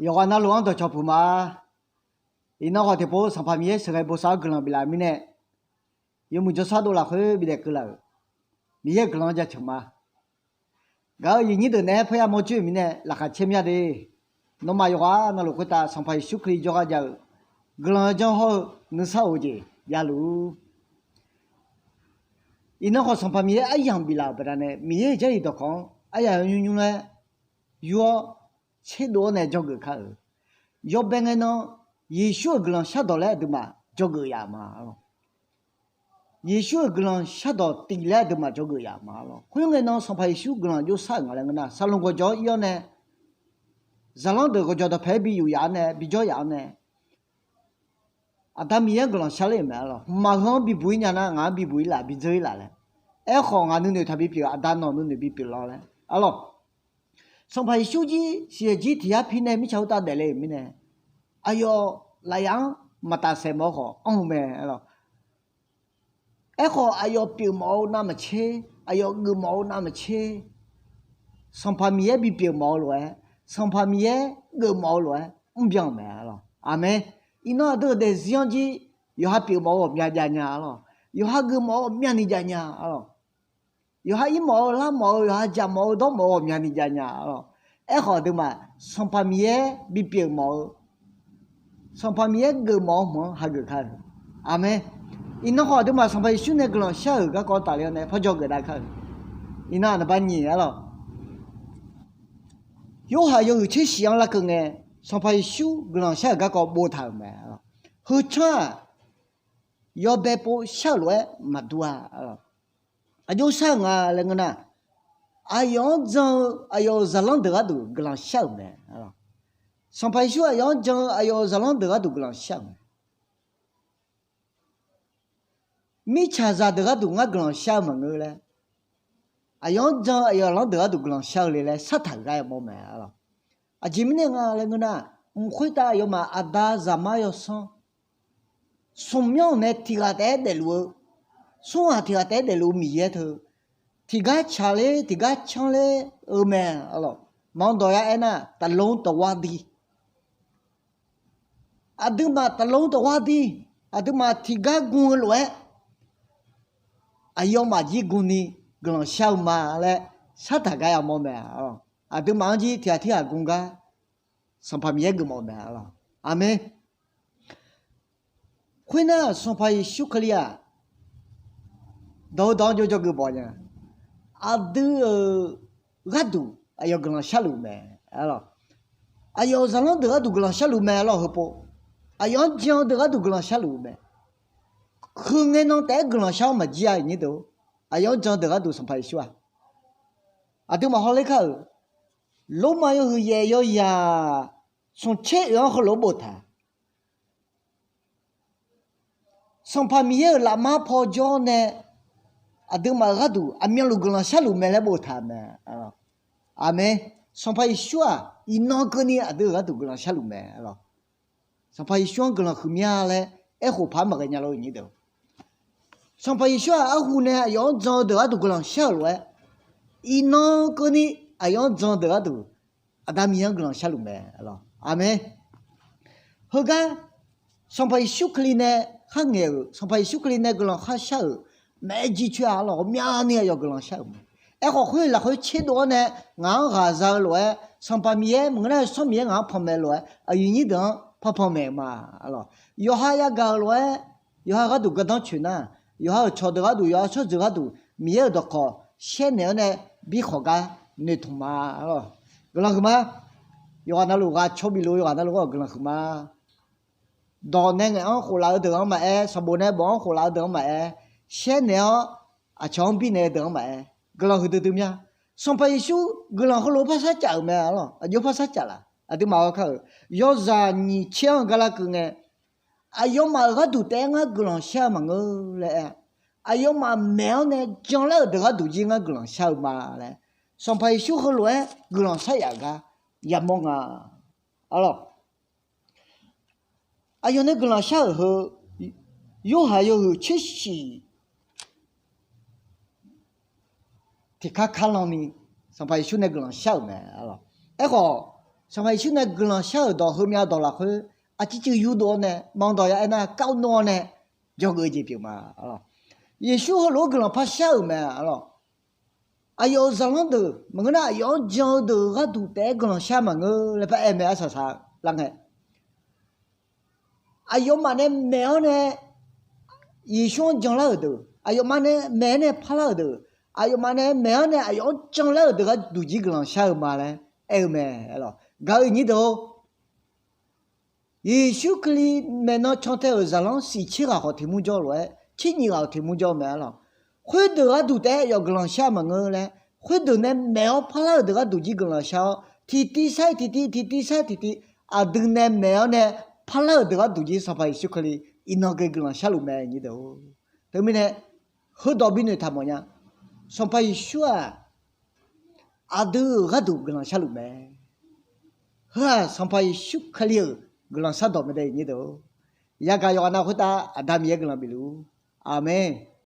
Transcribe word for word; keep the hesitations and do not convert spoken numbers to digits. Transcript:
Yawqghaq navluf-anr dawqcawq puq ma. Iqnan khawf tiqpov Sanqpaq Miqyaer sheuqghae bosav-awr guiqlanq biflaf-euq mirnae, yawmuiq jawrshar dov lafkhoer bidaef keuvlaf-euq Miqyaer-euq guiqlanq-anr jaceuq ma. Gaq-euq aqyuif nyir deuq naeq-aer paerya mawr coer-euq mirnae laqkhaq caer mya de. Nawmaf yawqghaq navluf khoertav Sanqpaq Yeqsur Kali jawrgar jav-eu guiqlanq-eu janr hawr-eu nuisar of jeq javluf-ur. Iqnan khawf Sanqpaq Miqyaer aryamq biflaf-euq baqdanae Miqyaer-euq jarlif dawqkawq-anr aryamq yawnymr nymr laer yur-awr tserdov-awr nae dzawgeuf kar-euq. Yawbae ngae nan Yeqsur-euq guiqlanq shardawq laer aqduimaf dzawgeuf yaf ma lawq. Yeqsur-euq guiqlanq shardawq tif laer aqduimaf dzawgeuf yaf ma lawq. Khoerngae nan Sanqpaq Yeqsur guiqlanq jov shar-euq nga laer ngeur nar, saqlaq gawqjawq-anr ir-awr nae, zaqlanr deuq gawqjawq dawqpae-aer bi yuf yaf-awr nae, bi jawr yaf-awr nae, Aqda Miqyaer-anr guiqlanq shar ler-euq mae arlawq. Mqmaq heu-anr bibuq ir nya nar, ngaq-anr bibuq ir laf, bidzeur ir laf laer. Aerkhawf, ngaq nuinoeq taq bipyeuf, Aqda nawq nuinoeq bipyeuf lawr laer arlawq. Sanqpaq Yeqsur jir siqyaeq jir tiq yar pi nae mirtsaq khoertav daefle-euq mirnae, aqyawf lafyaf-anr maqtaf saeq mawf-eu khawf anr-eu mae arlawq. Aerkhawf, aqyawf pyeufmawf-eu navmaqtser, aqyawf geufmawf-eu navmaqtser, Sanqpaq Miqyaer bipyeuf mawf-eu lof-aer, Sanqpaq Miqyaer geufmawf-eu lof-aer mrbyan-euq mae arlawq. Aqmeq. Iqnan aqdui-euq daefzir-anr jir yawqha pyeufmawf-eu ghawqmya jav nya arlawq. Yawqha geufmawf-eu ghawqmyani jav nya arlawq. Yawqha irmawf-eu larmawf-eu, yawqha jaqmawf-eu dawrmawf-eu ghawqmyani jav nya arlawq. Aerkhawf aqduimaf Sanqpaq Miqyaer bipyeuf mawf-eu, Sanqpaq Miqyaer geufmawf-eu hmq-anr hageuf kar-euq. Aqmeq. Iqnan khawf aqduimaf Sanqpaq Yeqsur nae guiqlanq shar-euq garkawv tafler-awr nae parjaw geuf dav kar-euq. Iqnan aqnabar nyiq arlawq. Yorhaq yawhuiq tser shif-anr larkeuv ngae, Sanqpaq Yeqsur guiqlanq shar-euq garkawv boftaq-euq mae arlawq. Heu tsanr-aq, yawbae pov shar-euq lof-aer maqdur-a arlawq. Aqjox shar-euq nga laer ngeur nar, aqyawf-anr jan-eu aqyawf-euq zaqlanr deuq gharduq guiqlanq shar-euq mae arlawq. Sanqpaq Yeqsur aqyawf-anr jan-eu aqyawf-euq zaqlanr deuq gharduq guiqlanq shar-euq mae. Mirtsaqzaq deuq gharduq ngar guiqlanq shar-eu maqngeur laer, aqyawf-anr jan-eu aqyawf zaqlanr deuq gharduq guiqlanq shar-eu le laer shartaq ghae-awr mawr mae arlawq. Aqjeq mirnae nga laer ngeur nar, mq khoertav aqyawfmaf aqda zaqmar yawsanr, smqmyanr nae tiq ghaq taef-aer daefluf-eu, smr ghaq tiq ghaq taef-aer daefluf-eu Miqyaer teu, tiqgar tsaqler tiqgar canrler-eu mae arlawq. Manq dawq yar aernar, taqlor taqwar dir, aqduimaf taqlor taqwar dir, aqduimaf tiqgar gu-eu lof-aer, aqyawfmaf jir gu ni guiqlanq shar-eu ma laer shartaq ghae-awr mawr mae arlawq. Aqduimaf-anr jir tiq ghaq tirghaq gu gar Sanqpaq Miqyaer geufmawf-eu mae arlawq. Aqmeq. Khoernar Sanqpaq Yeqsur Kali-aq, dawq-eu dawq-anr jawrjawr geuf bawq nya. Aqdui-euq gharduq aqyawf guiqlanq sharluf mae arlawq. Aqyawf-euq zaqlanr deuq gharduq guiqlanq sharluf mae arlawq heupov. Aqyawf-anr jan-eu deuq gharduq guiqlanq sharluf mae. Heu ngae nan taef-aer guiqlanq shar-awr maqjir-a iqnyir deuq. Aqyawf-anr jan deuq gharduq Sanqpaq Yeqsur-aq, aqduimaf hawler kar-euq, Lormav yawhuiq yaef yawzaq smq tser oeq-anr heulof-aer boftaq. Sanqpaq Miqyaer-euq lafmar paw jawr nae aqduimaf-euq gharduq aqmyanluf guiqlanq sharluf mae laer boftaq mae. Aqmeq. Sanqpaq Yeqsur-aq iqnan keuvni aqdui-euq gharduq guiqlanq sharluf mae arlawq. Sanqpaq Yeqsur-anr guiqlanq huiqmya laer aerkhof paq-aer maqghae nya lor iqnyir deuq. Sanqpaq Yeqsur-aq arhu nae aqyawf-anr jan-eu deuq gharduq guiqlanq shar-euq lof-aer, iqnan keuvni aqyawf-anr jan-eu deuq gharduq Aqda Miqyaer-anr guiqlanq sharluf mae arlawq. Aqmeq. Heugar Sanqpaq Yeqsur Kali nae kharngaeq-euq, Sanqpaq Yeqsur Kali nae guiqlanq khar shar-euq maeq-aer jircoer-a arlawq, ghawqmyani aqyawf guiqlanq shar-euq mae. Aerkhawf khoer lafkhoer tserdov-awr nae ngaq-anr ghaqza-eu lof-aer, Sanqpaq Miqyaer maqngeur nar-eu Yawsanr Miqyaer ngaq-anr panmaeq lof-aer aqyuif nyir deuq-anr panpanq maeq-euq ma arlawq. Yawqha yagaq-euq lof-aer, yawqha gharduq gardanr coeq nar, yawqha-euq cawqdeuq gharduq, yawqha tsawrjeuq gharduq Miqyaer-euq dawqkawq shaernaeq-awr nae bi khawq gar noeqtmq ma arlawq. Guiqlanq huiqma. Yawqghaq navluf ghaq caw bif luf-eu yawqghaq navluf-anr guiqlanq huiqma. Dawq nae ngaeq-anr khof laf-eu deuq-anr maqaer, sanqbof nae bof-anr khof laf-eu deuq-anr maqaer, shaernaeq-awr aqcawq-anr birnaeq-eu deuq-anr maqaer, guiqlanq huiqdui dui mya. Sanqpaq Yeqsur guiqlanq heulof-aer par sharcaf-euq mae arlawq. Aqjox par sharcaf laf, aqduimaf ghae kar-euq yawzaq nyiq tser-anr gar larkeuv ngae, aqyawfmaf-euq gharduq taef-aer ngar guiqlanq shar-eu maqngeur laer aer-a. Aqyawfmaf maeq-awr nae janlar-euq deuq gharduq jir ngar guiqlanq shar-eu ma laer, Sanqpaq Yeqsur heulof-aer guiqlanq shar yaf gar yamawr nga arlawq. Aqyawf nae guiqlanq shar-euq heu, Yorhaq yawhuiq tser shif tiqkar kar lan ni Sanqpaq Yeqsur nae guiqlanq shar-euq mae arlawq. Aerkhawf, Sanqpaq Yeqsur nae guiqlanq shar-euq dawq heumyav dawq lafkhoer aqciv cuiv yurdov-awr nae manq dawq ya aernar, kar-awr nmr-awr nae dzawgeuf-eu jeq pyeuf ma. Yeqsur heulof-aer guiqlanq par shar-euq mae arlawq. Aqyawf-euq zaqlanr deuq maqngeur nar, aqyawf-anr jan-eu deuq-euq gharduq taef-aer guiqlanq shar maqngeur laer paraer mae. Arsaq saq lar ngae, aqyawfmaf nae maeq-awr nae Yeqsur-anr janlar-euq deuq, aqyawfmaf nae maeq-awr nae parlar-euq deuq, aqyawfmaf nae maeq-awr nae aqyawf-anr janlar-euq deuq gharduq jir guiqlanq shar-eu ma laer aer-eu mae. Gaq-eu nyir deuq-or, Yeqsur Kali maeqnan cantae-euq zaqlanr siq tser ghaq khawf tiq mur jawr lof-aer, tser nyiq ghaq-euq tiq mur jawr-eu mae arlawq. Khoerdeuq gharduq taef-aer aqyawf guiqlanq shar maqngeur laer, khoerdeuq nae maeq-awr parlar-euq deuq gharduq jir guiqlanq shar-awr, tiqtiv sar-iq tiqtiv, tiqtiv sar-iq tiqtiv, aqdui nae maeq-awr nae parlar-euq deuq gharduq jir Sanqpaq Yeqsur Kali iqnan ghae guiqlanq sharluf mae nyir deuq-or. Teumirnae heudawq binoeq taq mawfnya. Sanqpaq Yeqsur-aq aqdui-euq gharduq guiqlanq sharluf mae. Heu-aq Sanqpaq Yeqsur Kali-euq guiqlanq shardawq mae dae nyir deuq-or. Yagaq yawqghaq nav khoertav Aqda Miqyaer guiqlanq bif luf-ur. Aqmeq.